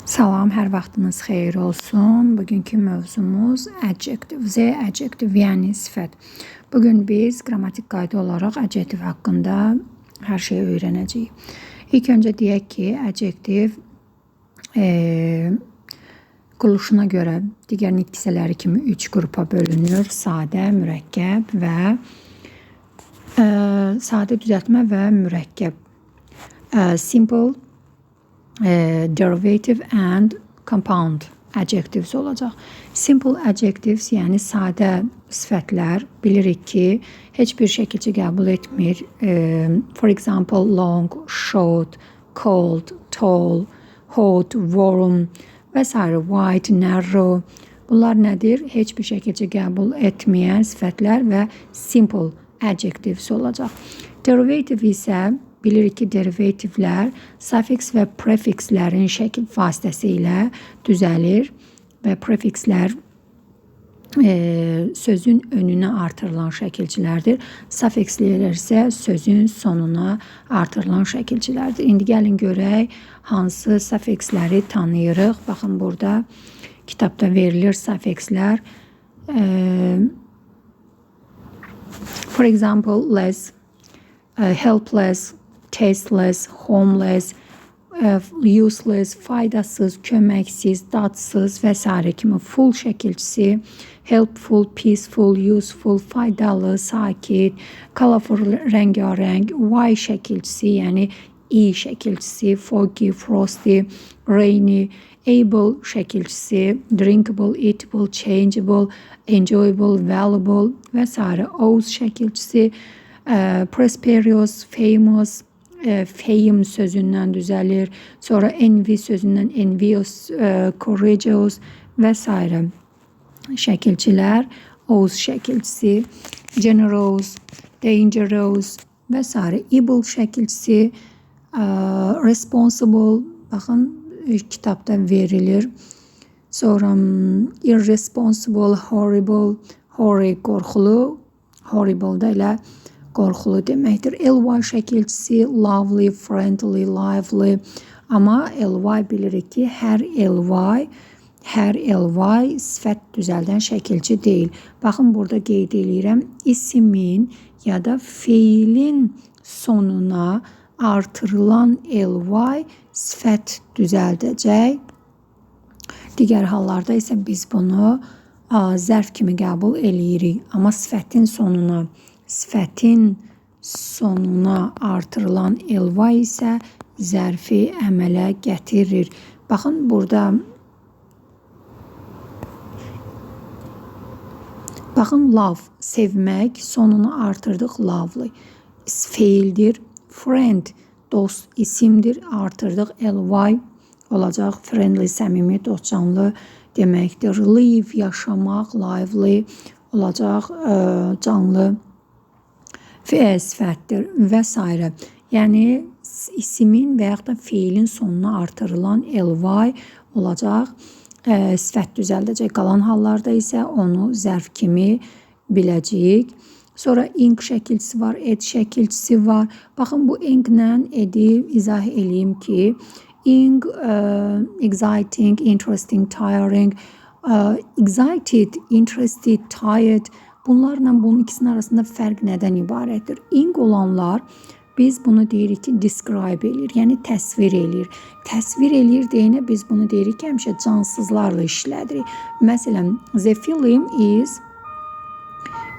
Salam, hər vaxtınız xeyir olsun. Bugünkü mövzumuz adjective, Z adjective, yəni sifət. Bugün biz qrammatik qayda olaraq adjective haqqında hər şeyi öyrənəcəyik. İlk öncə deyək ki, adjective quruluşuna görə digər nitq hissələri kimi üç qrupa bölünür. Sadə, mürəkkəb və sadə düzəltmə və mürəkkəb. Simple, derivative and compound adjectives olacaq. Simple adjectives, yəni sadə sifətlər, bilirik ki, heç bir şəkilçi qəbul etmir. For example, long, short, cold, tall, hot, warm və s. White, narrow. Bunlar nədir? Heç bir şəkilçi qəbul etməyən sifətlər və simple adjectives olacaq. Derivative isə bilirik ki, derivativlər suffix və prefikslərin şəkil vasitəsilə düzəlir və prefikslər sözün önünə artırılan şəkilçilərdir. Suffikslər isə sözün sonuna artırılan şəkilçilərdir. İndi gəlin görək hansı suffiksləri tanıyırıq. Baxın, burada kitabda verilir suffikslər. For example, less, helpless, tasteless, homeless, useless, faydasız, köməksiz, dadsız və s. kimi full şəkilçisi, helpful, peaceful, useful, faydalı, sakit, colorful, rəngarəng, y şəkilçisi, yəni i şəkilçisi, foggy, frosty, rainy, able şəkilçisi, drinkable, eatable, changeable, enjoyable, valuable və s. Oz şəkilçisi, prosperous, famous, fame sözündən düzəlir. Sonra envy sözündən envious, courageous və s. şəkilçilər, oz şəkilçisi, generous, dangerous və s. Able şəkilçisi, responsible, baxın, kitabda verilir. Sonra irresponsible, horrible, horry qorxulu, horrible da elə qorxulu deməkdir. Ly şəkilçisi, lovely, friendly, lively. Amma ly bilirik ki, hər ly sifət düzəldən şəkilçi deyil. Baxın, burada qeyd eləyirəm, isimin ya da feilin sonuna artırılan ly sifət düzəldəcək. Digər hallarda isə biz bunu zərf kimi qəbul eləyirik. Amma sifətin sonuna artırılan ly isə zərfi əmələ gətirir. Baxın, burada baxın, love, sevmək, sonunu artırdıq, lovely. Feildir. Friend, dost, isimdir, artırdıq, ly olacaq. Friendly, səmimi, dostcanlı deməkdir. Live, yaşamaq, lively olacaq, canlı sifətdir və s. Yəni isimin və yaxud da feilin sonuna artırılan ly olacaq, sifət düzəldəcək. Qalan hallarda isə onu zərf kimi biləcəyik. Sonra ing şəkilçisi var, ed şəkilçisi var. Baxın, bu inglə edi izah eləyim ki, ing, exciting, interesting, tiring, excited, interested, tired. Bunlarla bunun ikisinin arasında fərq nədən ibarətdir? Ing olanlar, biz bunu deyirik ki, describe eləyir, yəni təsvir eləyir. Təsvir eləyir deyənə biz bunu deyirik ki, həmişə cansızlarla işlədirik. Məsələn,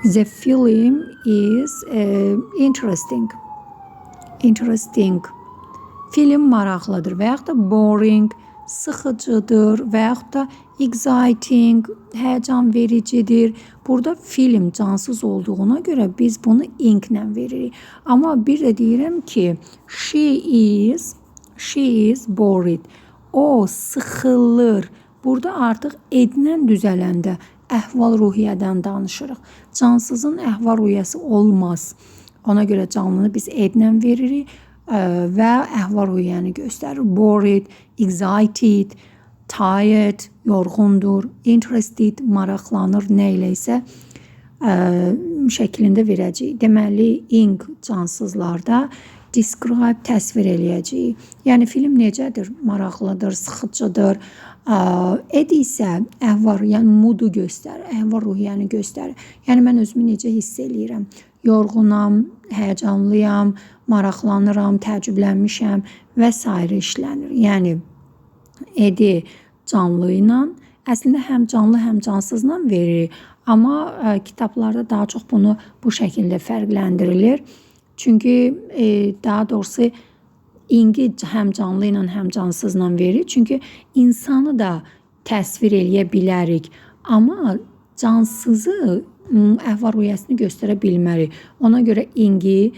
the film is interesting. Interesting. Film maraqlıdır və yaxud da boring, sıxıcıdır və yaxud da exciting, həyəcan vericidir. Burada film cansız olduğuna görə biz bunu inglə veririk. Amma bir də deyirəm ki, she is bored. O sıxılır. Burada artıq edlə düzələndə əhval-ruhiyyədən danışırıq. Cansızın əhval-ruhiyyəsi olmaz. Ona görə canlını biz edlə veririk və əhval-ruhiyyəni göstərir. Bored, excited, tired, yorğundur, interested, maraqlanır, nə ilə isə şəklində verəcəyik. Deməli, ing cansızlarda, Describe təsvir eləyəcəyik. Yəni film necədir? Maraqlıdır, sıxıcıdır. Ed isə əhval, yəni moodu göstərir, əhval-ruhiyyəni göstərir. Yəni mən özümü necə hiss eləyirəm? Yorğunam, həyəcanlıyam, maraqlanıram, təəccüblənmişəm və sairə işlənir. Yəni edi canlı ilə, əslində həm canlı, həm cansızla veririk. Amma kitablarda daha çox bunu bu şəkildə fərqləndirilir. Çünki daha doğrusu ingi həm canlı ilə, həm cansızla verir. Çünki insanı da təsvir eləyə bilərik. Amma cansızı əhval-ruhiyyəsini göstərə bilmərik. Ona görə ingi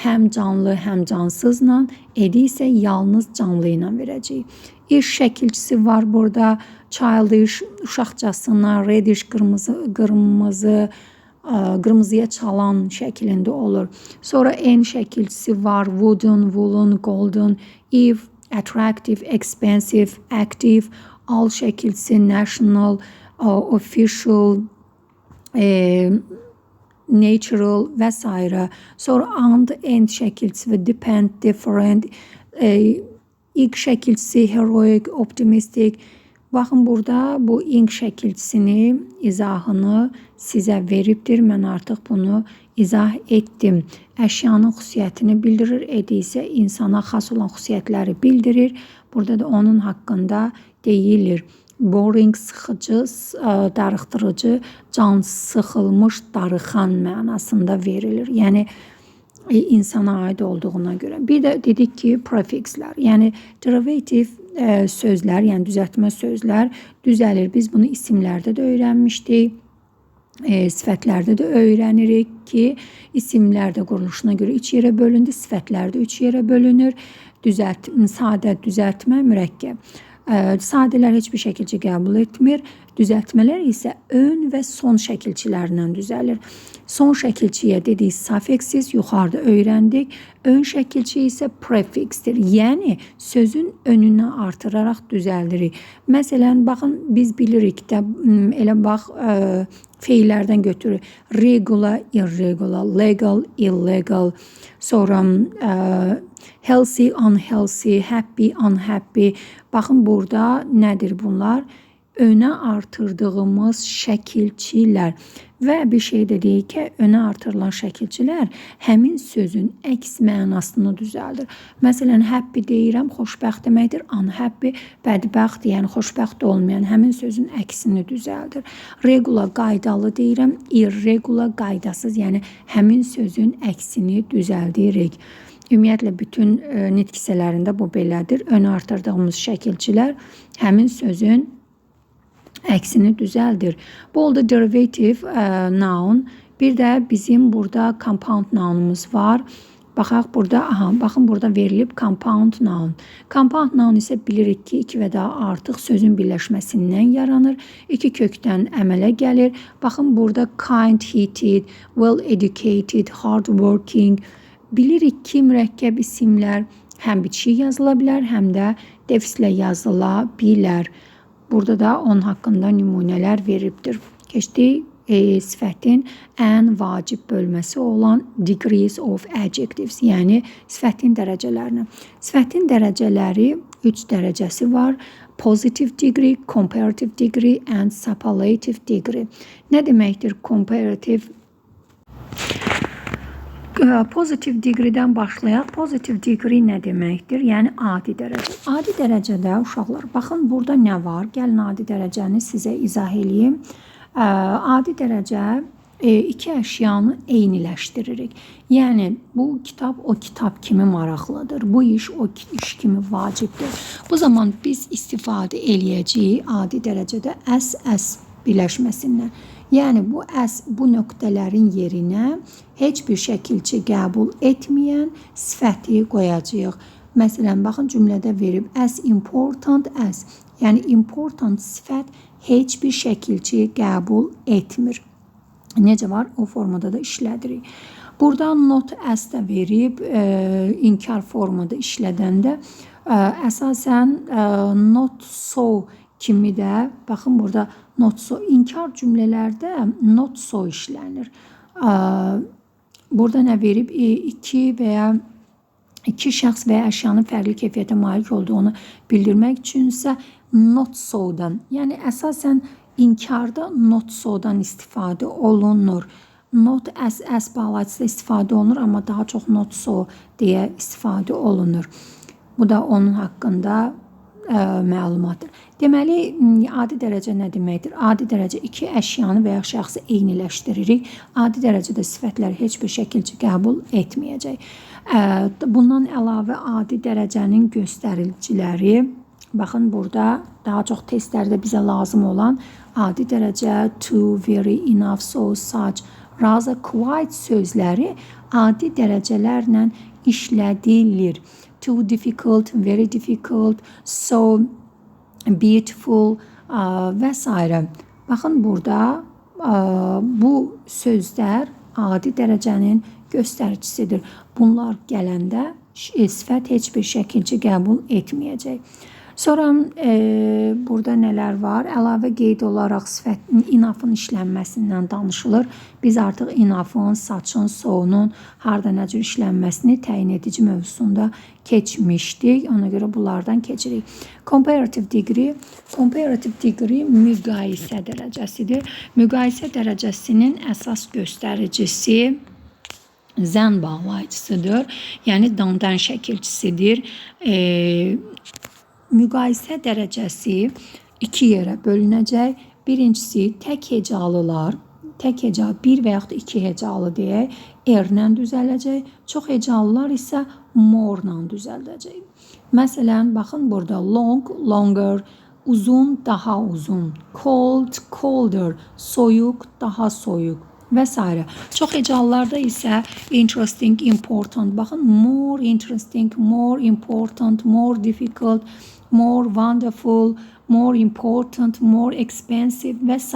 həm canlı, həm cansızla, edi isə yalnız canlı ilə verəcəyik. İş şəkilçisi var burada. Childish, uşaqcasına, reddish, qırmızı, qırmızı, qırmızıya çalan şəklində olur. Sonra N şəkilçisi var. Wooden, woolen, golden, if, attractive, expensive, active, al şəkilçisi, national, official, natural və s. Sonra and, end şəkilçisi və depend, different, ik şəkilçisi, heroic, optimistic. Baxın burada bu ing şəkilçisini, izahını sizə veribdir. Mən artıq bunu izah etdim. Əşyanın xüsusiyyətini bildirir, edi isə insana xas olan xüsusiyyətləri bildirir. Burada da onun haqqında deyilir. Boring, sıxıcı, darıxdırıcı, can sıxılmış, darıxan mənasında verilir. Yəni insana aid olduğuna görə. Bir də dedik ki, prefikslər, yəni derivative sözlər, yəni düzəltmə sözlər düzəlir. Biz bunu isimlərdə də öyrənmişdik. Sifətlərdə də öyrənirik ki, isimlər də quruluşuna görə 3 yerə bölündü, sifətlər də 3 yerə bölünür. Sadə, düzəltmə, mürəkkəb. Sadələr heç bir şəkilçi qəbul etmir. Düzəltmələr isə ön və son şəkilçilərlə düzəlir. Son şəkilçiyə dedik suffixes, yuxarıda öyrəndik. Ön şəkilçi isə prefiksdir. Yəni sözün önünə artıraraq düzəldirik. Məsələn, baxın biz bilirik də, elə bax feillərdən götürür. Regular, irregular, legal, illegal. Sonra healthy, unhealthy, happy, unhappy. Baxın burada nədir bunlar? Önə artırdığımız şəkilçilər. Və bir şey də deyik ki, önə artırılan şəkilçilər həmin sözün əks mənasını düzəldir. Məsələn, happy deyirəm, xoşbəxt deməkdir. Unhappy, bədbəxt, yəni xoşbəxt olmayan həmin sözün əksini düzəldir. Regular, qaydalı deyirəm, irregular, qaydasız, yəni həmin sözün əksini düzəldirik. Ümumiyyətlə, bütün nitq hissələrində bu belədir. Önə artırdığımız şəkilçilər həmin sözün əksini düzəldir. Bu oldu derivative noun. Bir də bizim burada compound nounumuz var. Baxaq burada, aha, baxın burada verilib compound noun. Compound noun isə bilirik ki, iki və daha artıq sözün birləşməsindən yaranır. İki kökdən əmələ gəlir. Baxın burada kind hearted, well educated, hard working. Bilirik ki, mürəkkəb isimlər həm bitişik yazıla bilər, həm də defislə yazıla bilər. Burada da onun haqqında nümunələr veribdir. Keçdik sifətin ən vacib bölməsi olan degrees of adjectives, yəni sifətin dərəcələrinə. Sifətin dərəcələri 3 dərəcəsi var. Positive degree, comparative degree and superlative degree. Nə deməkdir comparative? Positive degree'dən başlayaq. Positive degree nə deməkdir? Yəni adi dərəcə. Adi dərəcədə uşaqlar, baxın burada nə var? Gəlin adi dərəcəni sizə izah eləyim. Adi dərəcə iki əşyanı eyniləşdiririk. Yəni bu kitab o kitab kimi maraqlıdır. Bu iş o iş kimi vacibdir. Bu zaman biz istifadə eləyəcəyik adi dərəcədə as as birləşməsindən. Yəni bu as bu nöqtələrin yerinə heç bir şəkilçi qəbul etməyən sifəti qoyacağıq. Məsələn, baxın cümlədə verib as important as. Yəni important sifət heç bir şəkilçi qəbul etmir. Necə var o formada da işlədirik. Burada not as də verib inkar formada işlədəndə əsasən not so kimi də baxın burada not so inkar cümlələrdə not so işlənir. Burada nə verib? 2 və ya İki şəxs və ya əşyanın fərqli keyfiyyətə malik olduğunu bildirmək üçün isə not so-dan, yəni əsasən inkarda not so-dan istifadə olunur. Not as, as bağlayıcısı istifadə olunur, amma daha çox not so deyə istifadə olunur. Bu da onun haqqında məlumatdır. Deməli, adi dərəcə nə deməkdir? Adi dərəcə iki əşyanı və ya şəxsi eyniləşdiririk. Adi dərəcədə sifətləri heç bir şəkildə qəbul etməyəcək. Bundan əlavə adi dərəcənin göstəriciləri, baxın burada daha çox testlərdə bizə lazım olan adi dərəcə, too, very, enough, so, such, rather, quite sözləri adi dərəcələrlə işlədilir. Too difficult, very difficult, so beautiful və s. Baxın burada bu sözlər adi dərəcənin göstəricisidir. Bunlar gələndə sifət heç bir şəkildə qəbul etməyəcək. Sonra burada nələr var? Əlavə qeyd olaraq sifət enough'ın işlənməsindən danışılır. Biz artıq enough'ın, such'ın, so'nun harda nə cür işlənməsini təyin edici mövzusunda keçmişdik. Ona görə bunlardan keçirik. Comparative degree, comparative degree müqayisə dərəcəsidir. Müqayisə dərəcəsinin əsas göstəricisi than bağlayıcısıdır. Yəni than-dan şəkilçisidir. Müqayisə dərəcəsi iki yerə bölünəcək. Birincisi tək hecalılar, tək heca bir və yaxud da iki hecalı deyək, er-lə düzələcək. Çox hecalılar isə more-la düzəldəcək. Məsələn, baxın burada long, longer, uzun, daha uzun, cold, colder, soyuq, daha soyuq və s. Çox hecalılarda isə interesting, important. Baxın, more interesting, more important, more difficult, more wonderful, more important, more expensive və s.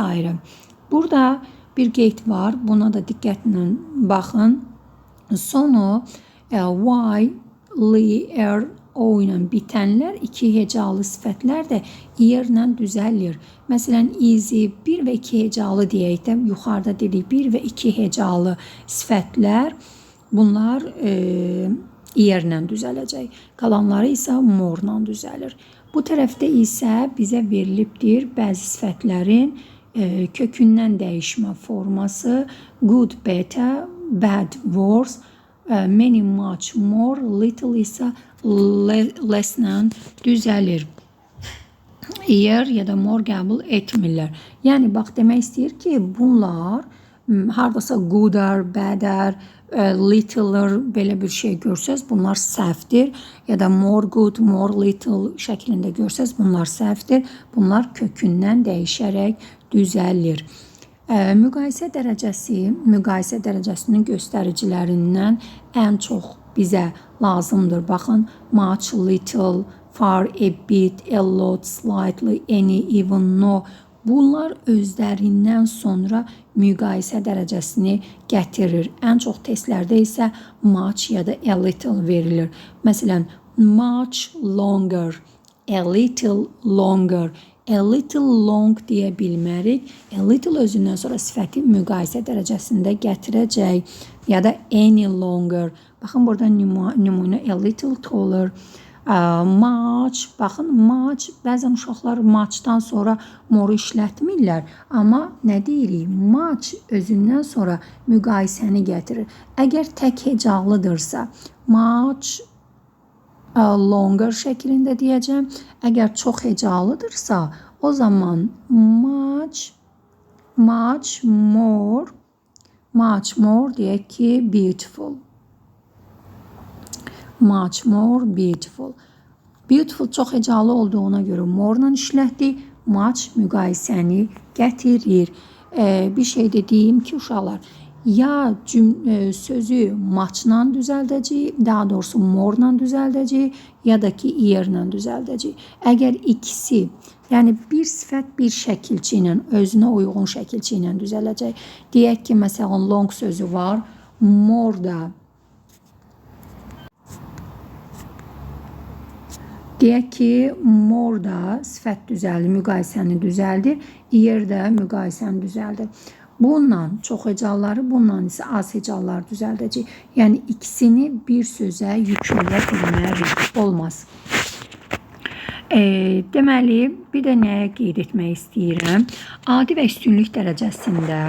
Burada bir qeyd var. Buna da diqqətlə baxın. Sonu y, l, r, o ilə bitənlər iki hecalı sifətlər də yerlə düzəlir. Məsələn, easy 1 və 2 hecalı deyək də, yuxarıda dedik 1 və 2 hecalı sifətlər bunlar yerlə düzələcək. Qalanları isə more-la düzəlir. Bu tərəfdə isə bizə verilibdir bəzi sifətlərin kökündən dəyişmə forması: good, better, bad, worse, many, much, more, little isə less-lə düzəlir. Yer ya da more qəbul etmirlər. Yəni bax demək istəyir ki, bunlar hardasa gooder, better, littler belə bir şey görsəz, bunlar səhvdir. Ya da more good, more little şəklində görsəz, bunlar səhvdir. Bunlar kökündən dəyişərək düzəlir. Müqayisə dərəcəsi, müqayisə dərəcəsinin göstəricilərindən ən çox bizə lazımdır. Baxın, much, little, far, a bit, a lot, slightly, any, even, no. Bunlar özlərindən sonra müqayisə dərəcəsini gətirir. Ən çox testlərdə isə much ya da a little verilir. Məsələn, much longer, a little longer, a little long deyə bilmərik. A little özündən sonra sifəti müqayisə dərəcəsində gətirəcək. Ya da any longer. Baxın, burada nümunə a little taller. Much, baxın, much, bəzən uşaqlar much'dan sonra more işlətmirlər. Amma nə deyirik? Much özündən sonra müqayisəni gətirir. Əgər tək hecalıdırsa, much longer şəklində deyəcəm. Əgər çox hecalıdırsa, o zaman much, much more, much more deyək ki, beautiful. Much more beautiful. Beautiful çox hecalı olduğuna görə more-la işlətdik. Much müqayisəni gətirir. Bir şey də deyim ki, uşaqlar, ya sözü much-la düzəldəcəyik, daha doğrusu more-la düzəldəcəyik, ya da ki, yer-lə düzəldəcəyik. Əgər ikisi, yəni bir sifət bir şəkilçi ilə, özünə uyğun şəkilçi ilə düzələcək. Deyək ki, məsələn, long sözü var, more da. Deyək ki, more da sifət düzəldir, müqayisəni düzəldir, yer də müqayisəni düzəldir. Bununla çox hecaları, bununla isə az hecaları düzəldəcəyik. Yəni ikisini bir sözə yükləyə bilmərik. Olmaz. Deməli, bir də nəyə qeyd etmək istəyirəm? Adi və üstünlük dərəcəsində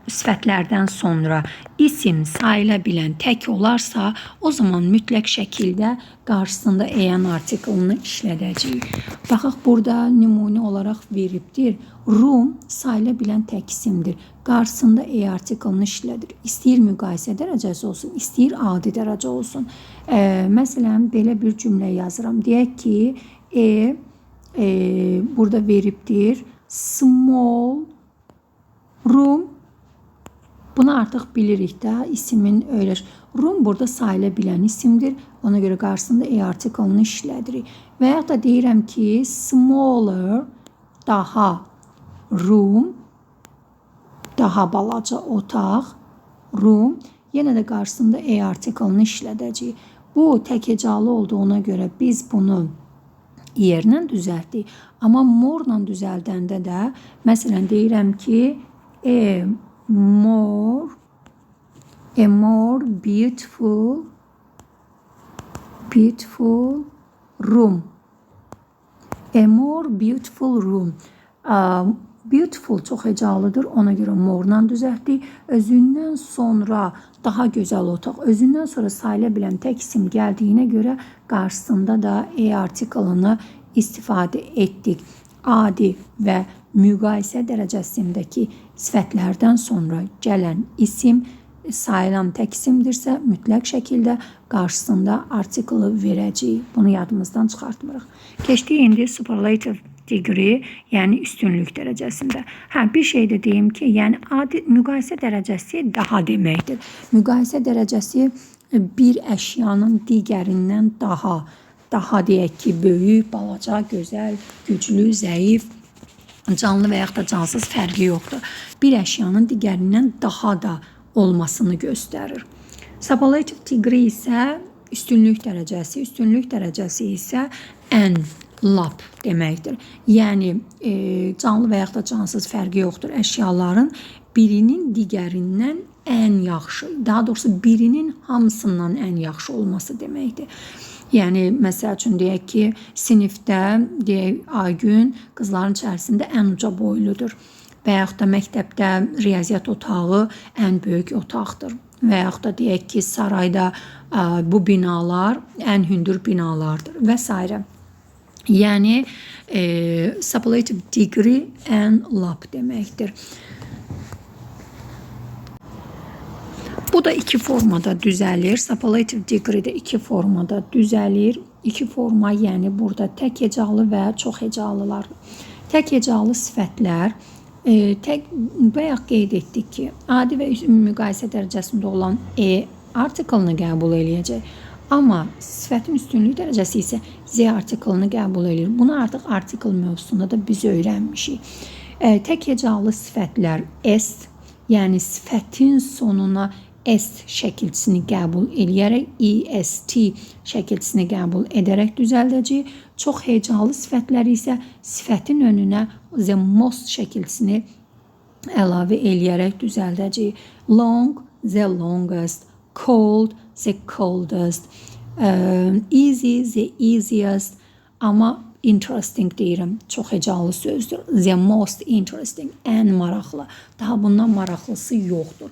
sifətlərdən sonra isim sayıla bilən tək olarsa, o zaman mütləq şəkildə qarşısında an artiklını işlədəcəyik. Baxaq, burada nümunə olaraq veribdir. Room sayıla bilən tək isimdir. Qarşısında a artiklını işlədir. İstəyir müqayisə dərəcəsi olsun, istəyir adi dərəcə olsun. Məsələn, belə bir cümlə yazıram. Deyək ki, burada veribdir. Small room. Bunu artıq bilirik də, isimin öyle. Room burada sayıla bilən isimdir. Ona görə qarşısında a artiklını işlədirik. Və yaxud da deyirəm ki, smaller daha room, daha balaca otaq, room. Yenə də qarşısında a artiklını işlədəcəyik. Bu tək hecalı olduğuna görə biz bunu yerlə düzəltdik. Amma more-la düzəldəndə də, məsələn, deyirəm ki, a more beautiful room. A more beautiful room. Beautiful çox hecalıdır. Ona görə more-la düzəltdik. Özündən sonra daha gözəl otaq, özündən sonra sayıla bilən tək isim gəldiyinə görə qarşısında da a artiklını istifadə etdik. Adi və müqayisə dərəcəsindəki sifətlərdən sonra gələn isim sayılan tək isimdirsə, mütləq şəkildə qarşısında artiklı verəcəyik. Bunu yadımızdan çıxartmırıq. Keçdik indi superlative degree, yəni üstünlük dərəcəsində. Hə, bir şey də deyim ki, yəni adi müqayisə dərəcəsi daha deməkdir. Müqayisə dərəcəsi bir əşyanın digərindən daha deyək ki, böyük, balaca, gözəl, güclü, zəif, canlı və yaxud da cansız fərqi yoxdur. Bir əşyanın digərindən daha da olmasını göstərir. Superlative degree isə üstünlük dərəcəsi, üstünlük dərəcəsi isə ən, lap deməkdir. Yəni canlı və yaxud da cansız fərqi yoxdur. Əşyaların birinin digərindən ən yaxşı, daha doğrusu birinin hamısından ən yaxşı olması deməkdir. Yəni, məsəl üçün deyək ki, sinifdə, deyək, Aygün qızların içərisində ən uca boyludur. Və yaxud da məktəbdə riyaziyyat otağı ən böyük otaqdır. Və yaxud da deyək ki, sarayda bu binalar ən hündür binalardır və s. Yəni, superlative degree ən lap deməkdir. Bu da iki formada düzəlir. Superlative degree də iki formada düzəlir. İki forma, yəni burada tək hecalı və çox hecalılar. Tək hecalı sifətlər, bayaq qeyd etdik ki, adi və müqayisə dərəcəsində olan e artiklını qəbul eləyəcək. Amma sifətin üstünlük dərəcəsi isə Z artiklını qəbul eləyir. Bunu artıq artikl mövzusunda da biz öyrənmişik. Tək hecalı sifətlər S, yəni sifətin sonuna S şəkilçisini qəbul eləyərək, EST şəkilçisini qəbul edərək düzəldəcəyik. Çox hecalı sifətləri isə sifətin önünə the most şəkilçisini əlavə eləyərək düzəldəcəyik. Long, the longest, cold, the coldest, easy, the easiest, amma interesting deyirəm, çox hecalı sözdür. The most interesting, ən maraqlı. Daha bundan maraqlısı yoxdur.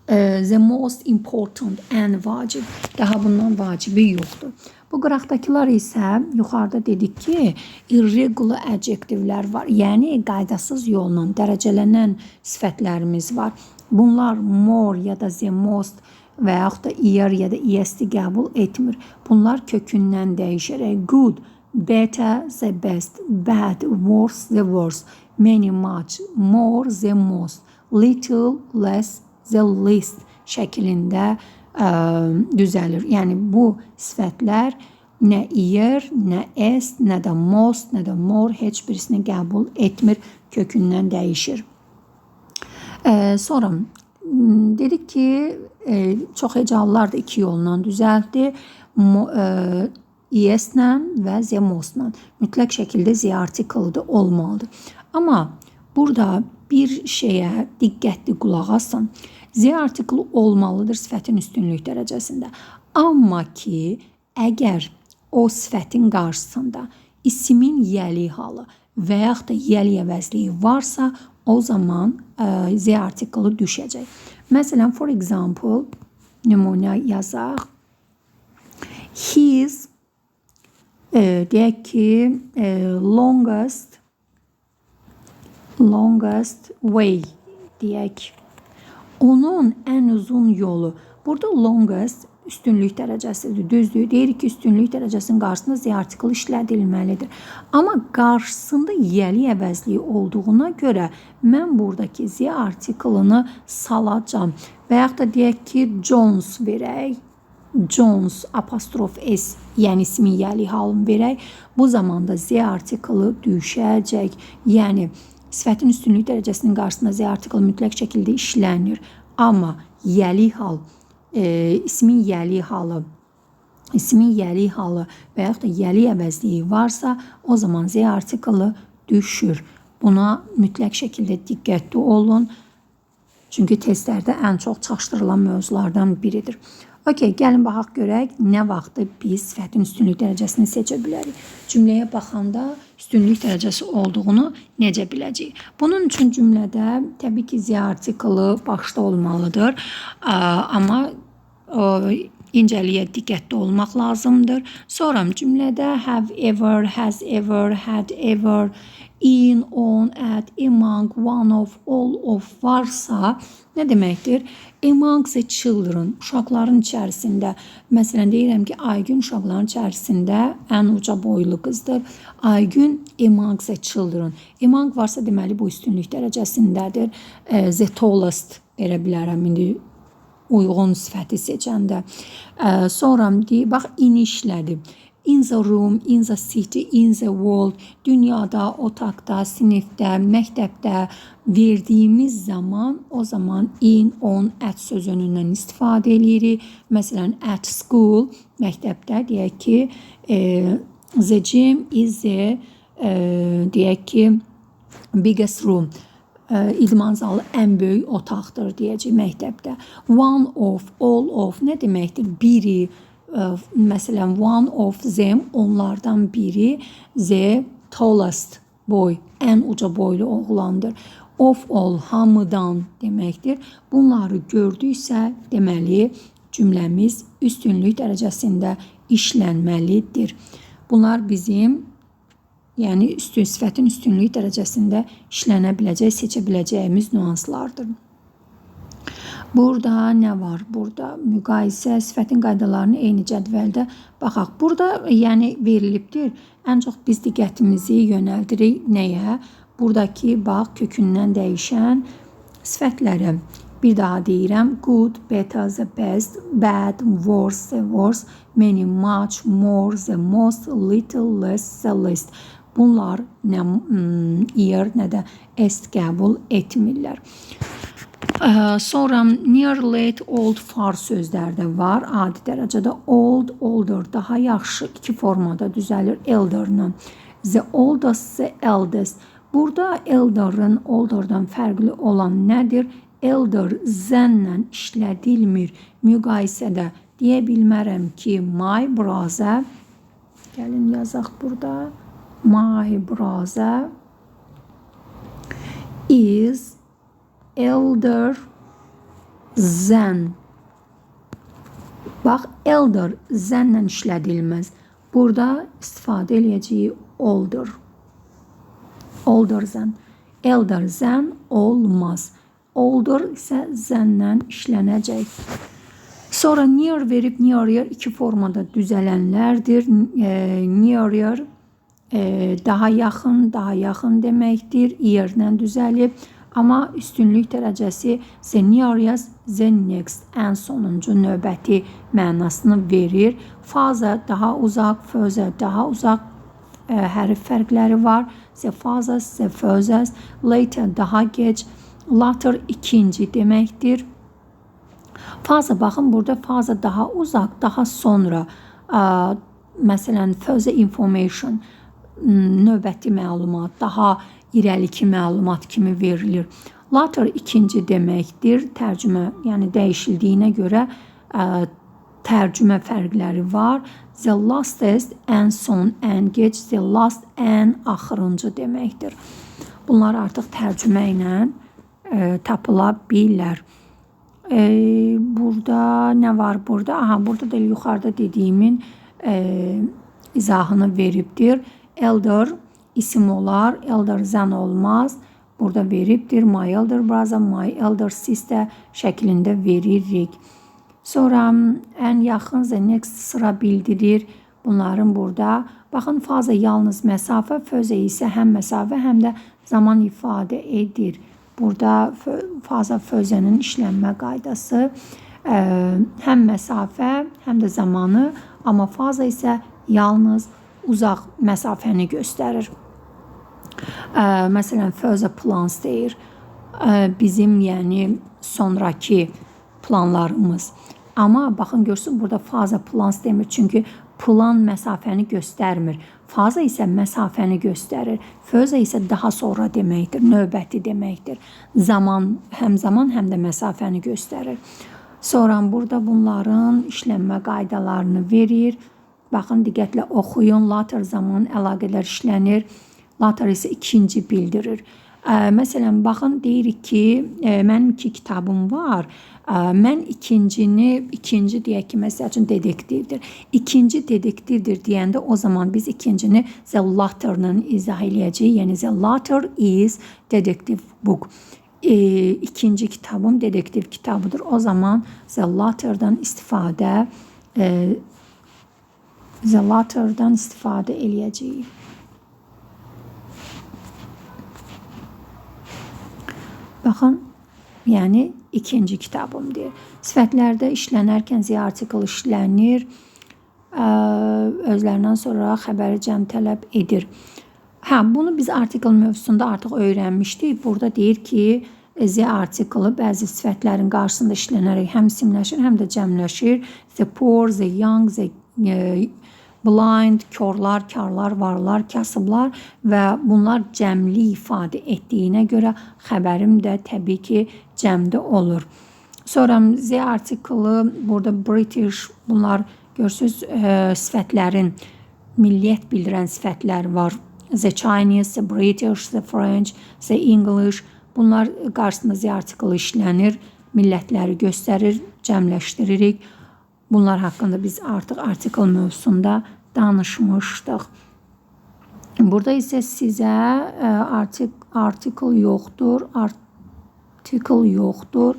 The most important, ən vacib. Daha bundan vacibi yoxdur. Bu qıraqdakılar isə yuxarıda dedik ki, irregular adjektivlər var. Yəni qaydasız yolla dərəcələnən sifətlərimiz var. Bunlar more ya da the most və yaxud da er ya da est qəbul etmir. Bunlar kökündən dəyişərək good, better, the best, bad, worse, the worst, many, much, more, the most, little, less, the least şəklində düzəlir. Yəni bu sifətlər nə er, nə s, nə də most, nə də more heç birisini qəbul etmir, kökündən dəyişir. Sonra dedik ki, çox hecalılar da iki yolla düzəltdi. Es-lə və the most-la. Mütləq şəkildə the article-da olmalıdır. Amma burada Bir şeyə diqqətli qulaq asın. The artiklı olmalıdır sifətin üstünlük dərəcəsində. Amma ki, əgər o sifətin qarşısında ismin yəli halı və yaxud da yəli əvəzliyi varsa, o zaman the artiklı düşəcək. Məsələn, for example, nümunə yazaq. His, deyək ki, longest way deyək. Onun ən uzun yolu. Burada longest üstünlük dərəcəsidir. Düzdür? Deyirik ki, üstünlük dərəcəsinin qarşısında the artiklı işlədilməlidir. Amma qarşısında yəli əvəzliyi olduğuna görə mən buradakı the artiklını salacağam. Və yaxud da deyək ki, Jones verək. Jones apostrof S, yəni ismin yəli halını verək. Bu zamanda the artiklı düşəcək. Yəni sifətin üstünlük dərəcəsinin qarşısında the artiklı mütləq şəkildə işlənir. Amma yəli hal, ismin yəli halı, ismin yəli halı və yaxud da yəli əvəzliyi varsa, o zaman the artiklı düşür. Buna mütləq şəkildə diqqətli olun. Çünki testlərdə ən çox çaşdırılan mövzulardan biridir. Okey, gəlin baxaq görək nə vaxtı biz sifətin üstünlük dərəcəsini seçə bilərik. Cümləyə baxanda üstünlük dərəcəsi olduğunu necə biləcəyik? Bunun üçün cümlədə təbii ki, the artiklı başda olmalıdır. Amma incəliyə diqqətli olmaq lazımdır. Sonra cümlədə have ever, has ever, had ever, in, on, at, among, one of, all of varsa nə deməkdir? Among the children, uşaqların içərisində. Məsələn, deyirəm ki, Aygün uşaqların içərisində ən uca boylu qızdır. Aygün among the children. Among varsa, deməli bu üstünlük dərəcəsindədir. The tallest verə bilərəm indi uyğun sifəti seçəndə. Sonra deyir, bax, in işlədi. In the room, in the city, in the world, dünyada, otaqda, sinifdə, məktəbdə verdiyimiz zaman o zaman in, on, at sözünündən istifadə eləyirik. Məsələn, at school, məktəbdə deyək ki, the gym is the, deyək ki, biggest room. İdman zalı ən böyük otaqdır deyəcək məktəbdə. One of, all of nə deməkdir? Biri, məsələn, one of them, onlardan biri, the tallest boy, ən uca boylu oğlandır. Of all, hamıdan deməkdir. Bunları gördüksə, deməli, cümləmiz üstünlük dərəcəsində işlənməlidir. Bunlar bizim, yəni sifətin üstünlük dərəcəsində işlənə biləcək, seçə biləcəyimiz nüanslardır. Burada nə var? Burada müqayisə, sifətin qaydalarını eyni cədvəldə baxaq. Burada yəni verilibdir. Ən çox biz diqqətimizi yönəldirik nəyə? Buradakı bax kökündən dəyişən sifətlərə. Bir daha deyirəm. Good, better, the best, bad, worse, the worst, many, much, more, the most, little, less, the least. Bunlar nə er, nə də est qəbul etmirlər. Sonra near, late, old, far sözlər də var. Adi dərəcədə old, older daha yaxşı iki formada düzəlir elder'la. The oldest, the eldest. Burada elder'ın older'dan fərqli olan nədir? Elder than'lə işlədilmir. Müqayisədə deyə bilmərəm ki, my brother, gəlin yazaq burada. My brother is elder than. Bax, elder than'lə işlədilməz. Burada istifadə eləyəcəyi older. Older than. Elder than olmaz. Older isə than'lə işlənəcək. Sonra near verib nearer iki formada düzələnlərdir. Nearer daha yaxın, daha yaxın deməkdir. Er-lə düzəlib. Amma üstünlük dərəcəsi the nearest, the next, ən sonuncu, növbəti mənasını verir. Farther daha uzaq, further daha uzaq, hərf fərqləri var. The farthest, the furthest, later daha gec, later ikinci deməkdir. Farther, baxın, burada farther daha uzaq, daha sonra. Məsələn, further information, növbəti məlumat, daha irəliki məlumat kimi verilir. Later ikinci deməkdir. Tərcümə, yəni dəyişildiyinə görə tərcümə fərqləri var. The lastest ən son, ən gec, the last ən axırıncı deməkdir. Bunlar artıq tərcümə ilə tapıla bilər. Burada nə var burada? Aha, burada da yuxarıda dediyimin izahını veribdir. Elder isim olar, elder zən olmaz. Burada veribdir. My elder brother, my elder sister şəklində veririk. Sonra ən yaxın the next sıra bildirir. Bunların burada. Baxın, faza yalnız məsafə, fözə isə həm məsafə, həm də zaman ifadə edir. Burada faza fözənin işlənmə qaydası həm məsafə, həm də zamanı, amma faza isə yalnız uzaq məsafəni göstərir. Məsələn, further plans deyir. Bizim, yəni sonrakı planlarımız. Amma baxın, görürsünüz, burada faza plans demir. Çünki plan məsafəni göstərmir. Faza isə məsafəni göstərir. Further isə daha sonra deməkdir, növbəti deməkdir. Zaman, həm zaman, həm də məsafəni göstərir. Sonra burada bunların işlənmə qaydalarını verir. Baxın, diqqətlə oxuyun. Later zaman əlaqələr işlənir. Later isə ikinci bildirir. Məsələn, baxın, deyirik ki, mənim iki kitabım var. Mən ikincini, ikinci deyək ki, məsəl üçün detektivdir. İkinci detektivdir deyəndə o zaman biz ikincini the latter-la izah eləyəcəyik. Yəni the latter is detective book. İkinci kitabım detektiv kitabıdır. O zaman the latter'dan istifadə eləyəcəyik. Baxın, yəni ikinci kitabım deyir. Sifətlərdə işlənərkən the article işlənir. Özlərindən sonra xəbəri cəm tələb edir. Hə, bunu biz article mövzusunda artıq öyrənmişdik. Burada deyir ki, the article bəzi sifətlərin qarşısında işlənərək həm isimləşir, həm də cəmləşir. The poor, the young, the blind, korlar, karlar, varlar, kasıblar və bunlar cəmli ifadə etdiyinə görə xəbərim də təbii ki, cəmdə olur. Sonra the article-ı burada British, bunlar görürsünüz, sifətlərin, milliyyət bildirən sifətlər var. The Chinese, the British, the French, the English. Bunlar qarşısında the article işlənir, millətləri göstərir, cəmləşdiririk. Bunlar haqqında biz artıq article mövzusunda danışmışdıq. Burada isə sizə article yoxdur, article yoxdur.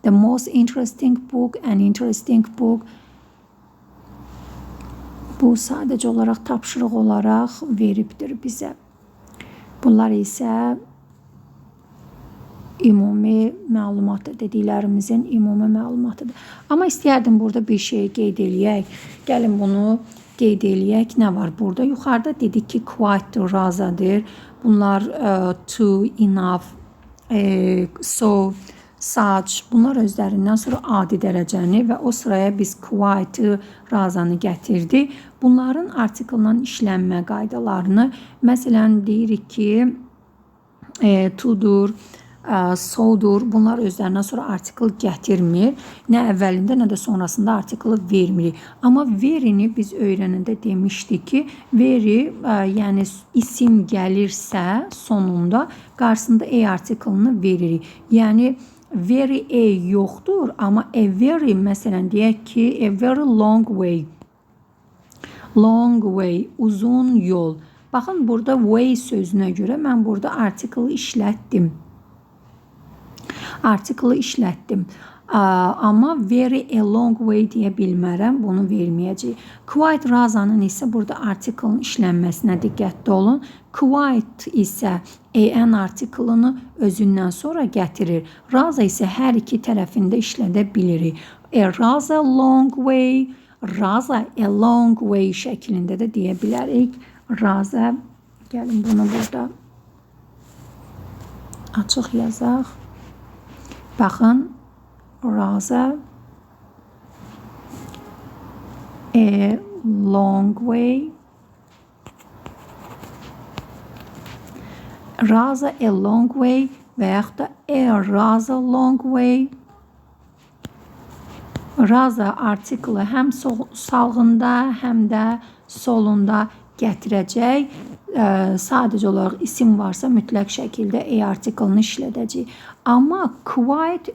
The most interesting book, an interesting book. Bu sadəcə olaraq tapşırıq olaraq veribdir bizə. Bunlar isə ümumi məlumatdır, dediklərimizin ümumi məlumatıdır. Amma istəyərdim burada bir şey qeyd eləyək. Gəlin bunu qeyd eləyək. Nə var burada? Yuxarıda dedik ki, quite razadır. Bunlar too, enough, so, such. Bunlar özlərindən sonra adi dərəcəni və o sıraya biz quite razanı gətirdik. Bunların artiklından işlənmə qaydalarını, məsələn, deyirik ki, to'dur, so'dur. Bunlar özlərindən sonra article gətirmir. Nə əvvəlində, nə də sonrasında article vermirik. Amma verini biz öyrənəndə demişdik ki, veri, yəni isim gəlirsə sonunda qarşısında a article-ını veririk. Yəni very a yoxdur, amma a very, məsələn, deyək ki, a very long way. Long way, uzun yol. Baxın, burada way sözünə görə mən burada article işlətdim. Article işlətdim. Amma very a long way deyə bilmərəm, bunu verməyəcəyik. Quite razanın isə burada article-ın işlənməsinə diqqətli olun. Quite isə an article-ını özündən sonra gətirir. Raza isə hər iki tərəfində işlədə bilirik. A rather long way, rather a long way şəklində də deyə bilərik. Rather, gəlin bunu burada açıq yazaq. Baxın, rather a long way. Rather a long way və yaxud da a rather long way. Rather artiklı həm sağında, həm də solunda gətirəcək. Sadəcə olaraq isim varsa mütləq şəkildə a artiklını işlədəcəyik. Amma quite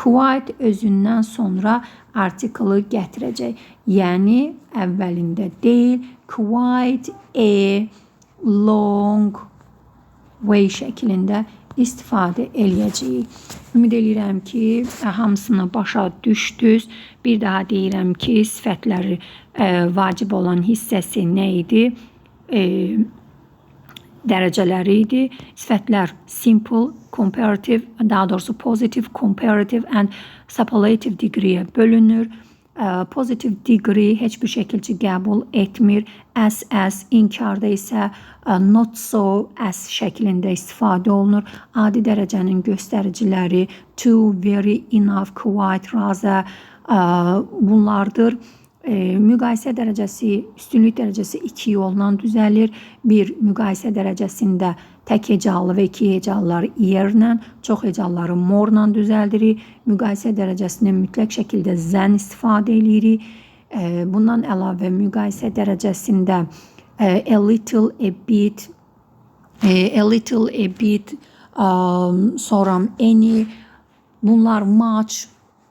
quite özündən sonra artiklı gətirəcək. Yəni əvvəlində deyil, quite a long way şəklində istifadə eləyəcəyik. Ümid eləyirəm ki, hamısını başa düşdünüz. Bir daha deyirəm ki, sifətləri vacib olan hissəsi nə idi? Dərəcələri idi. Sifətlər simple, comparative, daha doğrusu positive, comparative and superlative degree-yə bölünür. Positive degree heç bir şəkilçi qəbul etmir. SS inkarda isə not so s şəklində istifadə olunur. Adi dərəcənin göstəriciləri too, very, enough, quite, rather bunlardır. Müqayisə dərəcəsi, üstünlük dərəcəsi iki yolla düzəlir. Bir, müqayisə dərəcəsində tək hecalı və iki hecalıları -er-lə, çox hecalıları more-la düzəldirik. Müqayisə dərəcəsində mütləq şəkildə than istifadə eləyirik. Bundan əlavə müqayisə dərəcəsində a little, a bit, a little, a bit, sonra any, bunlar much,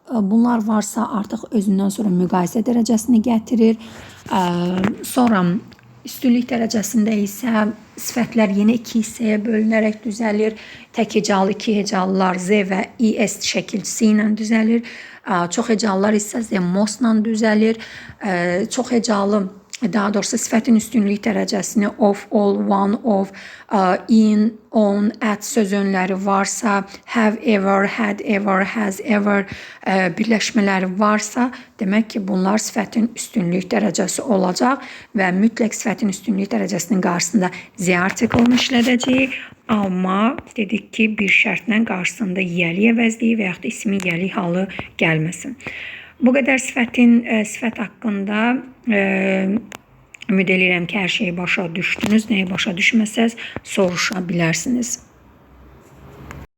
bunlar varsa artıq özündən sonra müqayisə dərəcəsini gətirir. Sonra üstünlük dərəcəsində isə sifətlər yenə iki hissəyə bölünərək düzəlir. Tək hecalı, iki hecalılar the və est şəkilçisi ilə düzəlir. Çox hecalılar isə the most-la düzəlir. Çox hecalı, daha doğrusu sifətin üstünlük dərəcəsini of, all, one of, in, on, at söz önləri varsa, have ever, had ever, has ever birləşmələri varsa, demək ki, bunlar sifətin üstünlük dərəcəsi olacaq və mütləq sifətin üstünlük dərəcəsinin qarşısında the article-ını işlədəcəyik. Amma dedik ki, bir şərtlə qarşısında yiyəlik əvəzliyi və yaxud da ismin yiyəlik halı gəlməsin. Bu qədər sifətin sifət haqqında ümid eləyirəm ki, hər şeyi başa düşdünüz. Nəyi başa düşməsəz soruşa bilərsiniz.